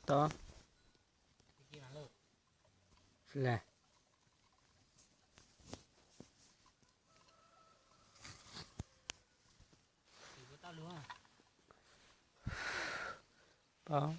Tod. Tod.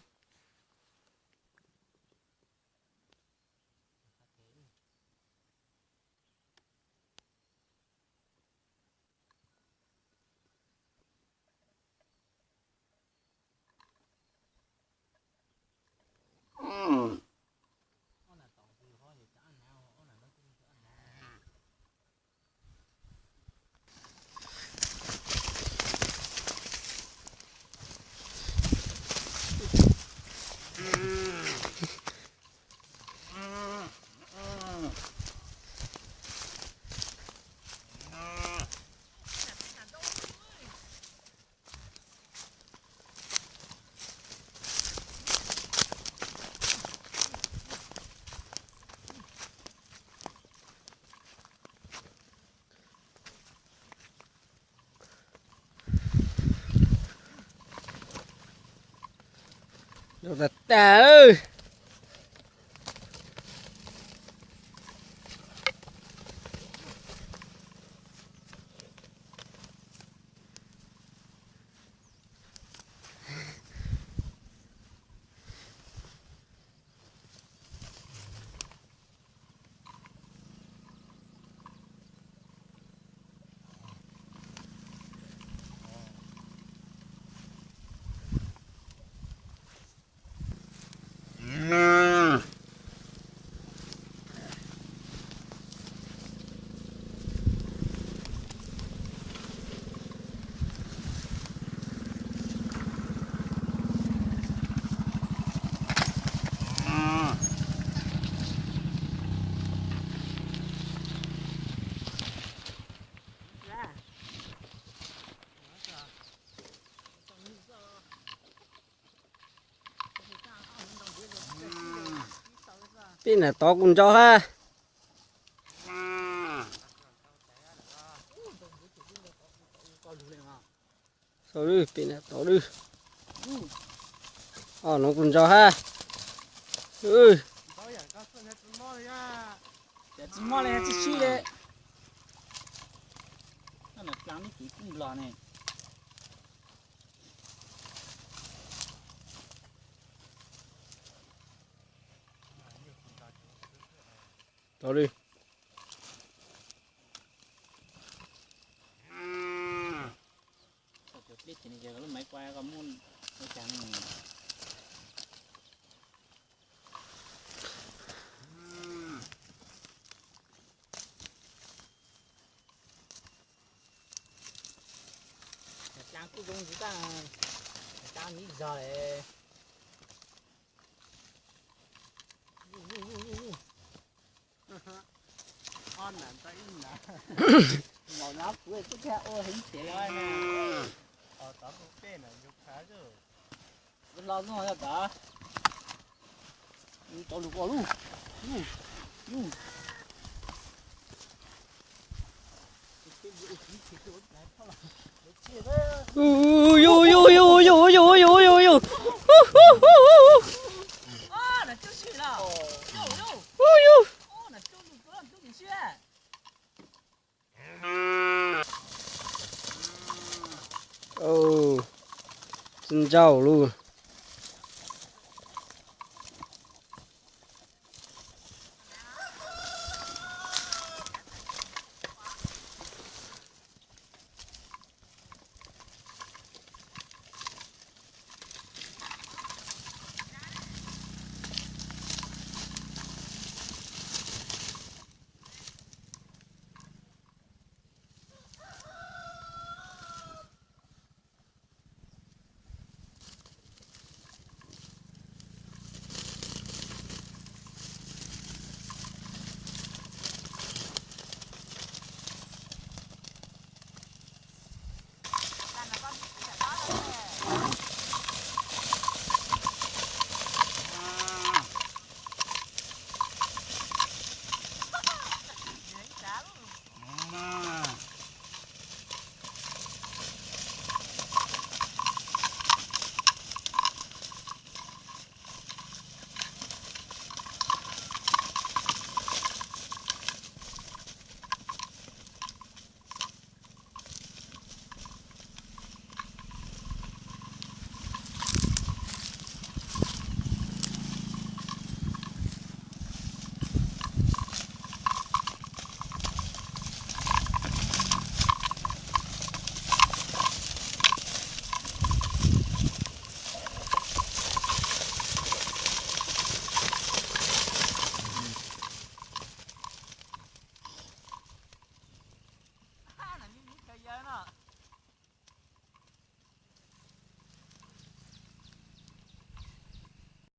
Zoo tas tas. Peb nram tod kuj ntso hab. Peb nram tod lwm. Os, no kuj ntso hab. Tsis mob li, tsis sib li. Nplaag lub kev kuj nplaag ne. Tod li. Dlaab kuj zoo ntxiv tag, dlaab ib zog. Los no kuv twb ua heev tiag li. Los no yog tas, tau lug ua lug. Tsis ntsaum lug.